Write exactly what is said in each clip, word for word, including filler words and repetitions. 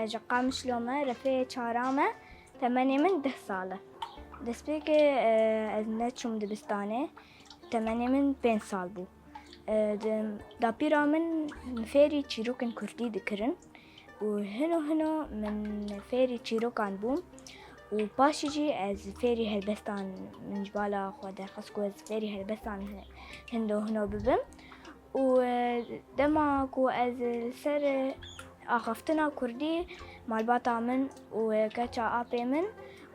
Ji Qamişlo me, refê çara me, temenê min deh sal e. Destpêkê, e, ez neçûm dibistanê, temenê min pênc sal bû. E, di, dapîra min fêrî çîrokên kurdî dikirin û hino hino min fêrî çîrokan bûm û paşî jî ez fêrî helbestan, min ji bala xwe derxist ku ez fêrî helbestan hindo hino bibim. Û, e, dema ku ez li ser, e, axaftina kurdî, malbata min û, e, keça apê min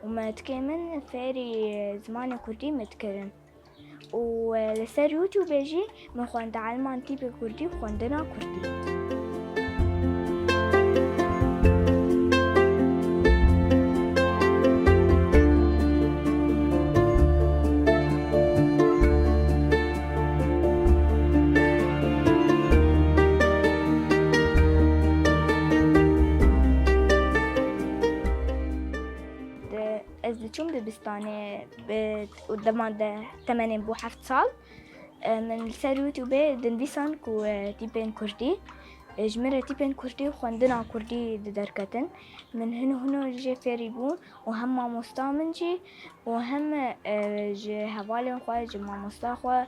û metikê min fêrî, e, zimanê kurdî min dikirin. Û, e, li ser YouTube jî min xwend elman tîpê kurdî û xwendina kurdî. De, ez diçûm dibistanê, bi, û dema de temenê bû heft sal. E, min li ser YouTube dinivîsan ku, e, tîpên kurdî, e, ji min re tîpên kurdî û xwendina kurdî diderketin. Min hino hino jê fêrî bûm û hem mamosta min jî û hem, e, ji hevalên xwe, ji mamosta xwe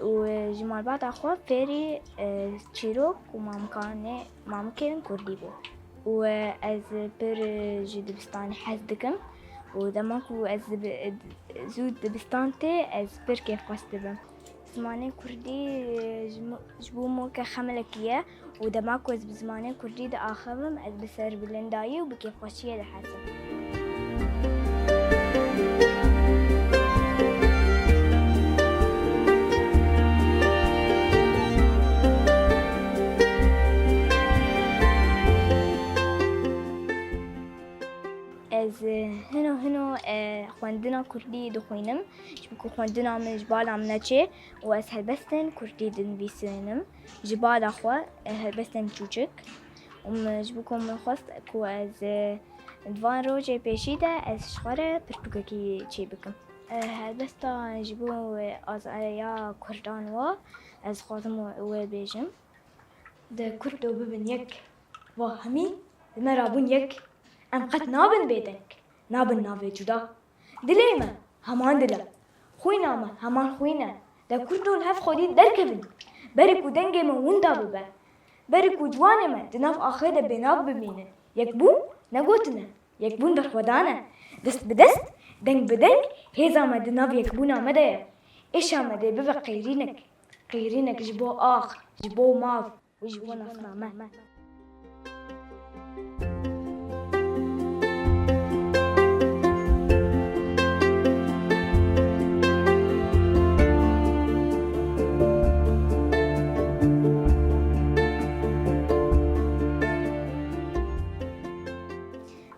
û, e, ji malbata xwe fêrî, e, çîrok û mamkanê, mamikên kurdî bû. Û, e, ez pir, e, ji dibistanê hez dikim û dema ku ez dibi-, e, zû dibistan tê, ez pir kêfxweş dibim. Zimanê kurdî, e, ji mo-, ji bo min weke xemelekî ye û dema ku ez bi zimanê kurdî diaxivim, ez bi serbilindayî û bi kêfxweşiyê dihezim. Ez, e, hino hino, e, xwendina kurdî dixwînim, ji bo ku xwendina min ji bala min neçê û ez helbestên kurdî dinivîsînim ji bala xwe, e, helbestên çûçik. Û min, ji bo ku min xwest ku ez, e, di van rojê pêşî de ez ji xwe re pirtûkekî çêbikim. E, helbesta ji bo, e, azadiya kurdan wa ez dixwazim wê, wê bêjim. De kurdo bibin yek. Va hemî di me re bûn yek. Em qet nabin bêdeng, nabin navê cuda. Dilê me heman dil e, xwîna me heman xwîn e. De kurdo li hev xwedî derkevin. Berê ku dengê me winda bibe. Berê ku ciwanê me di nav axê de bênav bimînin. Yekbûn ne gotin e, yekbûn berxwedan e. Dest bi dest, deng bi deng, hêza me di nav yekbûna me de ye. Êşa me dê bibe qeyrînek. Qeyrînek ji bo ax, ji bo mav û ji bo nasname.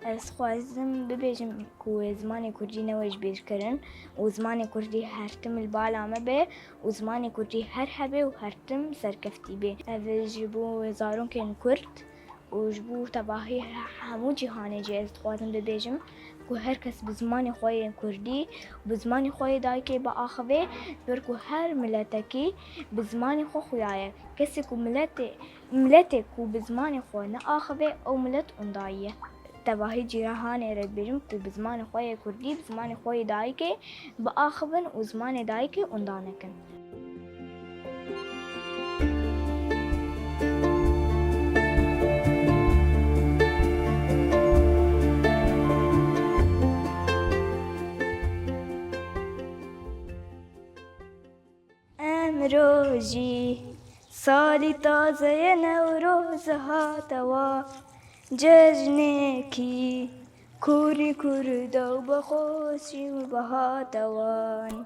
Ez dixwazim bibêjim ku zimanê kurdî ne wê ji bîr kirin û zimanê kurdî her tim li bala me be û zimanê kurdî her hebe û her tim serkeftî bê. Ev ji bo zarokên kurd û ji bo tevahî he-, hemû cîhanê jî ez dixwazim bibêjim ku her kes bi zimanê xwe yê kurdî û bi zimanê xwe yê dayikê biaxive, ji ber ku her miletekî bi zimanê xwe xuya ye. Kesê ku miletê, miletê ku bi zimanê xwe neaxive, ew milet undayî ye. Tevahî cîhanê re dibêjim ku bi zimanê xwe yê kurdî, bi zimanê xwe yê dayikê biaxivin û zimanê dayikê unda nekin. Emro jî salî taze ye, Newroz hate wan, cejnekî kurî kurda û bi xweşî û bi hate wan.